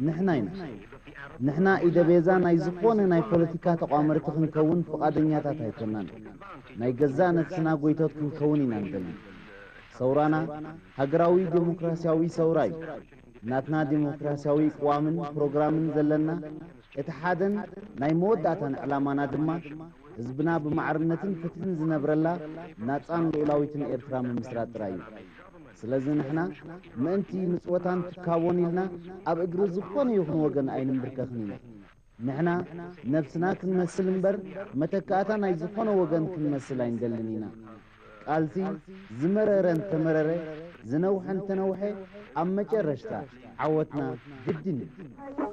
ንሕና ኢና። ንሕና ኢደ ቤዛ ናይ ዝኾነ ናይ ፖለቲካ ተቋመርቲ ክንከውን ፍቓደኛታት ኣይኮናን። ናይ ገዛእ ነፍስና ጎይቶት ክንከውን ኢና ንደሊ። ሰውራና ሃገራዊ ዴሞክራሲያዊ ሰውራ እዩ። ናትና ዴሞክራሲያዊ ቅዋምን ፕሮግራምን ዘለና፣ እቲ ሓደን ናይ መወዳእታን ዕላማና ድማ ህዝብና ብማዕርነትን ፍትሕን ዝነብረላ ናጻን ልኡላዊትን ኤርትራ ምምስራት ጥራይ እዩ። ስለዚ ንሕና ምእንቲ ምጽወታን ትካቦን ኢልና ኣብ እግሪ ዝኾነ ይኹን ወገን ኣይንምብርከኽን ኢና። ንሕና ነፍስና ክንመስል እምበር መተካእታ ናይ ዝኾነ ወገን ክንመስል ኣይንደልን ኢና። ቃልሲ ዝመረረ እንተመረረ፣ ዝነውሐ እንተነውሐ፣ ኣብ መጨረሽታ ዓወትና ግድን እዩ።